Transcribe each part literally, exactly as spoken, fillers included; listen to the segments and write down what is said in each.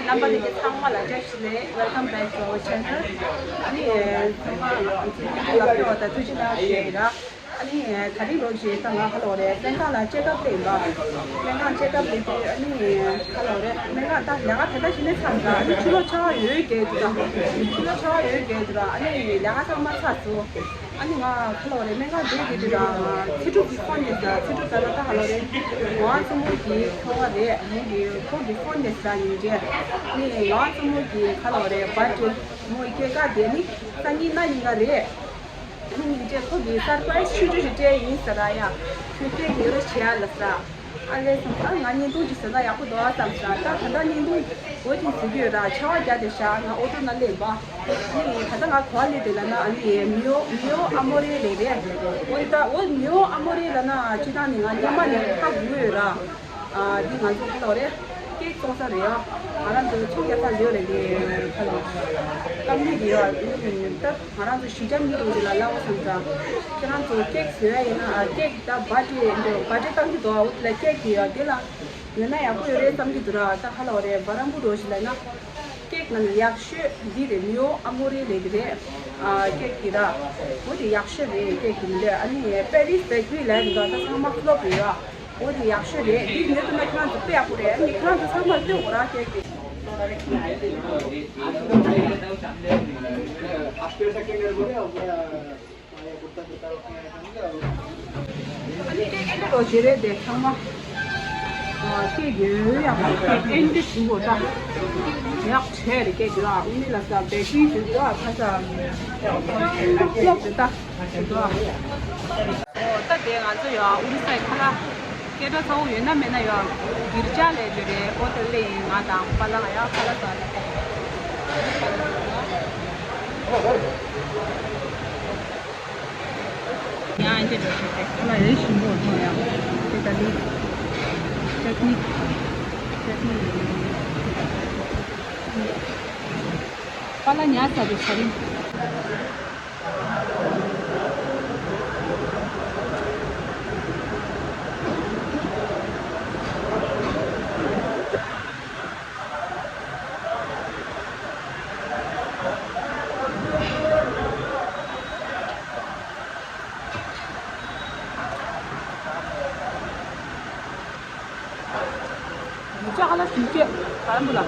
རྣམ་པ་ལྷན་རྒྱས་ཚང་མ་ལ་བཀྲ་ཤིས་བདེ་ལེགས། Welcome back to our channel. ཨ་ནི་ཚང་མ་ཚང་མ་ལ་ཕེབས་པ་དང་ཐུགས་རྗེ་གནང་ཞུ་ཡི་ར། ཨ་ནི་ད་རིང་ལོ་རྗེས་ད་ང་ཁ་ལོ་རེད། སྨན་ཁང་ལ་ཅེག་ཨབ་སླེབས་པ། སྨན་ཁང་ཅེག་ཨབ་སླེབས་དུས་ཨ་ནི་ཁ་ལོ་རེད། སྨན་ཁང་ད་ལས་ཀ་དེ་འདྲ་ཞིག་ནས་མཚམས་ད་ཨ་ནི་ཕྱི་ལོགས་ཆར་པ་ཡོད་རྒྱུ་འདུག་ད་ཕྱི་ལོགས་ཆར་པ་ཡོད་རྒྱུ་འདུག་ད་ཨ་ནི་ལས་ཀ་ཚང་མ་ཚར་སོང་། ཨ་ནི་ང་ཁ་ལོ་རེད། སྨན་ཁང་བསྡད་དེ་དུས་ད་ཚེ་སྒྲུབ་ཀྱི་ཕོན་ནས་ད་ཚེ་སྒྲུབ་ད་ལ་ད་ཁ་ལོ་རེད། ང་བཙུན་མོ་གི་ཁྱོ་ག་རེད། མོ་གི་ཁོ་གི་ཕོན་ནས་ད་ཉིན་རེ་ཨ་ནི་ང་བཙུན་མོ་གི་ཁ་ལོ་རེད། བར་ཌེ་མོ་ཡི་སྐྱེས་སྐར་དེ་ནི་སང་ཉིན་གནངས་ཉིན་ག་རེད། ཨ་ནི་ཉིན་རྗེས་ཁོ་གི་སར་པ་རའི་སི་ཆུང་ཆུང་ཞིག་སྤྲད་ཡིན་ཟེར་ར་ཡ། ཁྱོད་སྐད་ཡོད་རེད་བྱས་ལ་ཟེར། ཨ་ལས་སམ། ཨ་ང་བརྙན་ཐུང་ཅིག་བཟོས་ན་ཡག་པོ་འདུག་ཨ་བསམ་ཟེར། ད་ད་ལྟ་བརྙན་ཐུང་འགོ་ཅིག་བཟོ་གི་ཡོད་ར། ཆར་པ་རྒྱག་བསྡད་ཤག་ང་ཨོ་ཊོ་ནང་སླེབས་པ། ཨ་ནི་ད་ལྟ་ང་ག་པར་སླེབས་བསྡད་ལབ་ན་ཨ་ནི་མིའོ་མིའོ་ཨ་མོ་རེ་ལབ་རེད། འོ་ད་འོ་མིའོ་ཨ་མོ་རེ་ལབ་ན་སྤྱིར་བཏང་ནི་ང་སྔོན་མ་ནས་ཧ་གོ་ཡོད་ར། ཨ་འདི་ང་ཚོ་ཁ་ལོ་རེད། ཀེག་བཙོང་ས་རེད་ཨ། ང་རང་ཚོ་ཚོང་རྒྱག་ས་ཡོད་རེད། འདི་ཁ་ལོ་ཀམ་པ་ནི་འདི་ཡོད། ད་ང་རང་ཚོ་གཞིས་ཆགས་མི་གྲོང་ཁྱེར་ལ་ལབ་པ་བསམ་ཙང་། ཁྱེད་རང་ཚོ་ཀེག་བཟོ་ཡ་ཡིན་ན་ཨ་ཀེག་ད་བར་ཌེ་འདི་བར་ཌེ་བཏང་གི་འདུག་འོ་དེ་ལ་ཀེག་དེ་ཡོད། དེ་ལ་ཉོས་ན་ཡག་པོ་ཡོད་རེད་བསམ་གྱི་འདུག་ར། ད་ཁ་ལོ་རེད། བ་རམ་པུར་འགྲོ་ཞིག་ལ་ན་ཀེག་ནང་ཡག་ཤོས་འདི་རེད། མིའོ་ཨ་མོ་རེ་ལབ་ཀྱི་རེད། ཨ་ཀེག་དེ་ར། འོ་དེ་ཡག་ཤོས་རེད། ཀེག་དེ་མི་འདྲ། ཨ་ནི་པེ་རིས་བེ་ཀ་རི་ལབ་ཀྱི་འདུག་ད་ཚང་མ་ཕ་ལོབ་རེད་ཡ། འོ་དེ་ཡག་ཤོས་རེད། འདི་ཉོས་ཐུབ་ན་ཁྱེད་རང་ཚོ་དཔེ་ཡག་པོ་རེད། ཨ་ནི་ཁྱེད་རང་ཚོ་ཚང་མར་སྟོན་དགོས་ར་ཀེག་དེ། ཨ་ནི་ཀེག་ཨེ་འདྲ་རོ་བྱེད་རེད་དེ་ཚང་མ། ཨ་ཀེག་ཡོད་ཡག་པོ་རེད། ཨེ་འདྲ་ཞིག་འོ་ད་ཡག་བྱས་རེད། ཀེག་ར་འོ་ནི་ལ་ས་བེ་ཀ་རི་ཞིག་ར་ཁ་ས་ཕ་ལོབ་རེད་ད། ཨོ་ད་དེ་ང་ཚོ་ཡོད་ཨུ་རི་ས་ཡི་ཁ་ལག་སྐད་གྲགས་ཚ་བོ་ཡོད་ན་མེད་ན་ཡོད་གིར་ཇ་ལབ་ཀྱི་རེད། ཨོ་དེ་སླེབས་ཡིན། ང་དང་པཱ་ལགས་ཡ་ཁ་ལག་ཟ་ལ། ཡང་འདི་འགྲོ་ཤེས་ཏེ་ཁ་ལག་ཡོད་ཞིམ་པོ་མཐོང་ཡ། དེ་ད་འདི་ཅེག་ནི་ཅེག་ནི་པཱ་ལགས་ཉར་ཚར་རེད་ཚ་རིང་། ཡིག་ཆ་ཧ་ལ་ཞིབ་བཤེར་དང་པོ་ལ།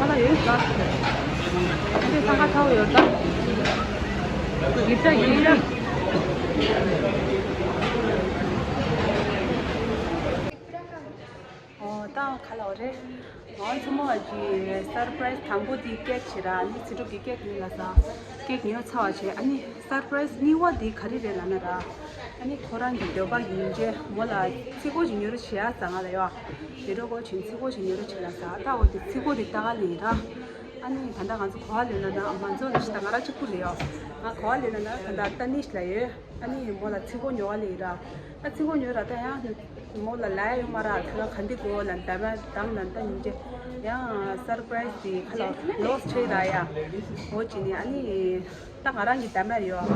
ཨ་ལ་ཡོད་ས། ཨ་ལས་ས་ཁ་ཐའོ་ཡོད་ད། ཡིག་ཆ་ཡིན་ཡ། ཨོ་ད་ཁ་ལག་རེད། ང་ཚོ་མོ་གི་སར་པ་རའི་སི་དང་པོ་དེ་ཀེག་བྱེད་ར། ནི་ཚེ་སྒྲུབ་ཀྱི་ཀེག་ཡིན་ལ་ས། ཀེག་ཉོས་ཚར་བ་བྱས། ཨ་ནི་སར་པ་རའི་སི་གཉིས་པ་དེ་ག་རེ་རེད་ལབ་ན་ར། ཨ་ནི་ཁོ་རང་གི་འདོད་པ་ཡིན་རྗེས་མོ་ལ་ཚིག་གོ་ཅིག་ཉོ་རོགས་བྱེད་ཨ་ཟེར་ང་ལ་ཡོད། ཉོ་རོགས་གོ་ཅིག་ཚིག་གོ་ཅིག་ཉོ་རོགས་བྱེད་ལ་ཟེར། ད་འོ་དེ་ཚིག་གོ་དེ་ལྟ་ག་ལེན་ར། ཨ་ནི་ད་ལྟ་ང་ཚོ་ག་པར་ལེན་ན་ན་མ་འཛོམས་ན་ཤི་ད་ང་རང་གཅིག་པུ་རེད་ཡོད། ང་ག་པར་ལེན་ན་ན་ད་ལྟ་ཏ་ནིས་ལ་ཡོད། ཨ་ནི་མོ་ལ་ཚིག་གོ་ཉོ་ག་ལེན་ར། ཨ་ཚིག་གོ་ཉོ་ར་ད་ཡང་མོ་ལ་ལ་ཡ་ཡོད་མ་ར། ད་ག་འདི་གོ་ལ་འདམ་འདམ་ལ་ད་ཉིན་རྗེས་ཡང་སར་པ་རའི་སི་དེ་ཁ་ལ་ལོས་བྱེད་ར་ཡ། འོ་ཅི་ནི་ཨ་ནི། ད་ང་རང་གི་འདམ་ར་ཡོད།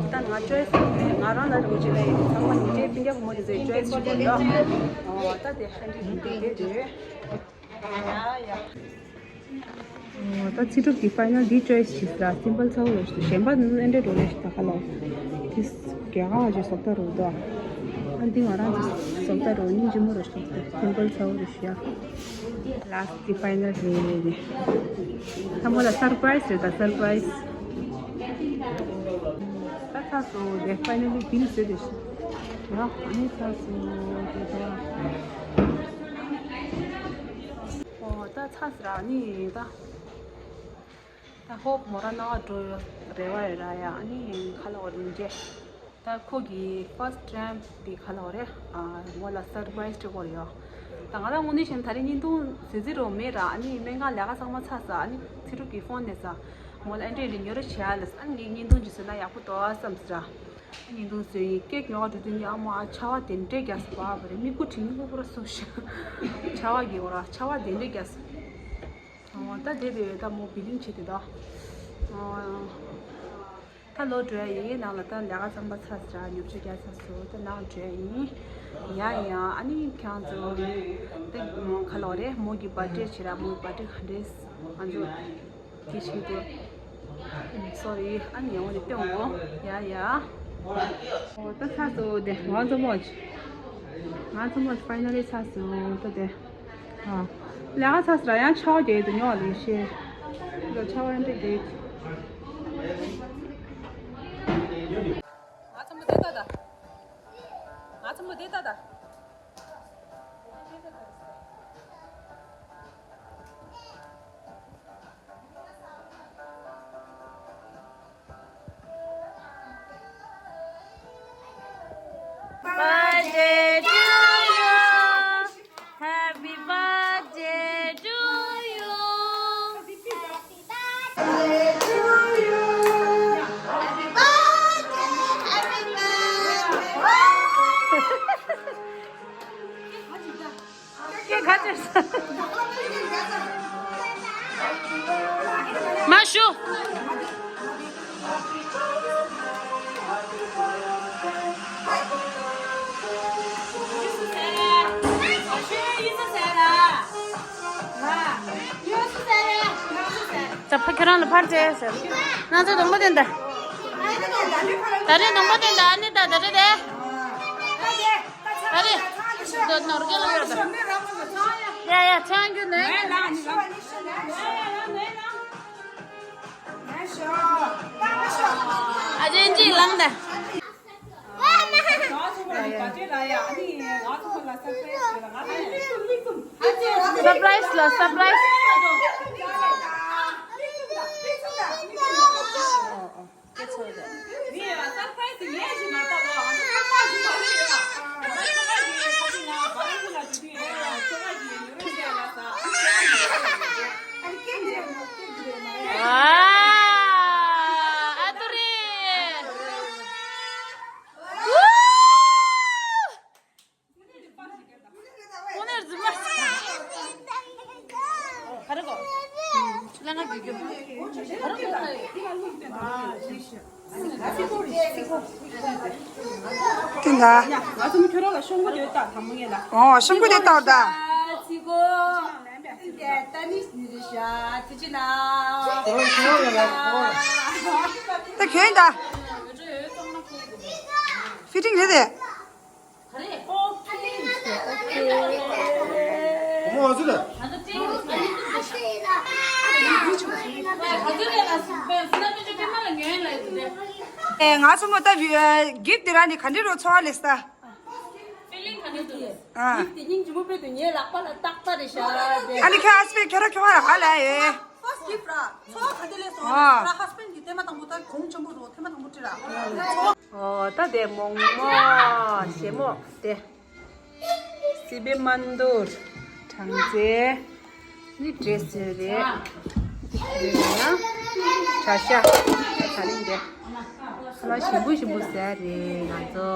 ད་ང་ཅོའི་སི་ང་རང་ལ་རུ་ཅི་ལ་ཡིན་ཚང་མ་ཉིན་རྗེས་སྤུན་ཀྱག་བུ་མོ་དེ་ཚོའི་ཅོའི་སི་ཞིག་ཡོད། ཨོ་ད་དེ་ཧན་དི་ཧན་དི་དེ་རེད། ཨོ་ད་ཚེ་སྒྲུབ་ཀྱི་ཕའི་ནལ་འདི་ཅོའི་སི་ཞིག་ལ་སིམ་པལ་ཚ་བོ་རེད་ཞིག་གཞན་པ་ནི་ཨེ་འདྲས་འགྲོ་ལེ་ཞིག་ད་ཁ་ལ། དེ་རྒྱ་གར་བ་ཅིག་བཟོ་ལྟ་རུ་འདུག་ཨ་འདི་ང་རང་ཚོ་བཟོ་ལྟ་རུ་སྙིང་རྗེ་མོ་རུ་ཞིག་སིམ་པལ་ཚ་བོ་རུ་ཞིག་ཡ། ལ་སི་ཊི་ཕའི་ནལ་རེད། ད་མོ་ལ་སར་པ་རའི་སི་རེད་ད་སར་པ་རའི་སི། ད་ཚར་སོང་། དེ་ཕའི་ནལ་ལི་བིལ་ཟེར་དེ་ཞིག་ཡ། ཨ་ནི་ཚར་སོང་དེ་ད། ཨོ་ད་ཚར་སོང་ར། ཨ་ནི་ད། ད་ཧོབ་མོ་རང་ནང་འགྲོ་ཡོད་རེ་བ་ཡོད་ར་ཡ། ཨ་ནི་ཁ་ལ་འོ་རིན་རྗེས། ད་ཁོ་གི་ཕར་སི་ཊི་ཊེམ་དེ་ཁ་ལ་འོ་རེད། ཨ་མོ་ལ་སར་པ་རའི་སི་སྤྲད་དགོས་རེད་ཡ། ད་ང་ལ་དངོས་གནས་བཤད་ན་ད་རེས་བརྙན་ཐུང་བཟོ་རྩིས་རོ་མེད་ར། ཨ་ནི་སྨན་ཁང་ལས་ཀ་ཚང་མ་ཚར་ས། ཨ་ནི་ཚེ་སྒྲུབ་ཀྱི་ཕོན་ནས་ས། མོ་ལ་ཨ་འདྲས་རེ་ཉོ་རེ་བྱེད་ཨ་ལས། ཨ་ནི་ངས་བརྙན་ཐུང་ཅིག་བཟོས་ན་ཡག་པོ་འདུག་ཨ་བསམ་ཟེར་ར། བརྙན་ཐུང་བཟོས་ཡིན། ཀེག་ཉོ་བ་འགྲོ་དུས་ནི་ཨ་མ་ཨ་ཆར་པ་དེ་འདྲས་རྒྱག་སོང་བ་རེད། མིག་གུ་དྲིང་མིག་གུ་པུ་ར་སོ་ཤ་ཆར་པ་གི་འོ་ར་ཆར་པ་དེ་འདྲས་རྒྱག་སོང་། ཨོ་ད་དེ་བས་ད་མོ་བི་ལིང་བྱེད་དེ་ད། ཨོ་ད་ལོ་འགྲོ་ཡ་ཡིན། ནང་ལ་ད་ལས་ཀ་རྩམ་པ་ཚ་ཟེར་ར་ཉོ་ཆ་རྒྱག་ཚ་སོང་། ད་ནང་འགྲོ་ཡ་ཡིན། ཡ་ཡ་ཨ་ནི་ཁྱང་ཚོ་ད་ག་ལོག་རེད། མོ་གི་བར་ཌེ་བྱེད་ར། མོ་གི་བར་ཌེ་ག་འདྲས་ང་ཚོ་དེ་ཤིང་དེ། སོ་རི། ཨ་ནི་ཡང་འོ་དེ་སྟོན་གོ། ཡ་ཡ། ཨོ་ད་ཚ་སོ་དེ་ང་ཚོ་མོ་ཆ། ང་ཚོ་མོ་ཆ་ཕའི་ན་ལི་ཚ་སོ་ད་དེ། ཨ་ལས་ཀ་ཚ་སོ་ར། ཡང་ཆར་པ་རྒྱག་ཡོད་དུ་ཉོ་བ་ལས་ཤེས། ད་ཆར་པ་ཡང་དེ་རྒྱག་ཡོད། ང་ཚོ་མོ་དེ་ད་ད། ང་ཚོ་མོ་དེ་ད་ད། Birthday to you. Happy birthday to you. Happy birthday to you. Happy birthday, happy birthday. ཀེག་ག་ཚོད་ཟ། མ་ཞུ། ད་ཕ་ཁྱོད་རང་ལ་ཕར་བཙལ་ཟེར། ང་ཚོ་སྡོང་པོ་དེ་འདྲ། ད་རེས་སྡོང་པོ་དེ་འདྲ། ཨ་ནི་ད་ད་རེས་དེ། ཨ་རེ། འདི་ནོར་གྱི་ལ་ཡོད་ད། ཡ་ཡ་ཆང་རྒྱུ་ནས། ཨ་ཅེ་ཅི་ལང་ད། སར་པ་རའི་སི་ལ་སར་པ་རའི་སི། ཀེ་ཚོད་རེད། ཨ་ཏུ་རེ། ཁོང་ནས་རྫུན་མ་ག་རེ་གོ། ལ་ང་རྒྱུ་རྒྱུ་ག་རེ་གོ། ཀུན་ད། ང་ཚོ་ཁྱོད་རང་ལ་ཤོང་གོ་དེ་ལྟ་དང་མོ་ངེད་ལ། ཨོ་ཤོང་གོ་དེ་ལྟ་ད། ད་ནི་ནི་རེ་ཤ་ཙི་ཅི་ན། ད་གྱོན་ད། ཕི་ཊིང་རེད་དེ། ཨེ་ང་ཚོ་མོ་ལྟ་བུའི་གིཕ་དེ་རང་ནི་ག་འདྲ་རོ་ཚོར་བ་ལེགས་ས། ཨ་ནི་ཁྱོད་ཨ་སི་པའི་ཁྱོད་ར་ཁྱོད་ར་ཧ་ལ་ཡེ། First gift ར། ཚོར་བ་ག་འདྲ་ལེགས་སོང་། ཨ་ཧ་སི་པན་གྱི་ཐེངས་མ་དང་པོ་ད་གོང་ཆེན་པོ་རོ་ཐེངས་མ་དང་པོ་ཁྲིད་ར། ཨོ་ད་དེ་མོག་མོག་ཞེ་མོག་དེ། སི་པན་མན་དུར། གྲང་ཙེ། ནི་འདྲེ་སི་རེད། དེ་ནས་ན། བྱ་ཤ། ད་རིང་དེ། ལ་ཞིམ་པོ་ཞིམ་པོ་ཟས་རེད་ང་ཚོ།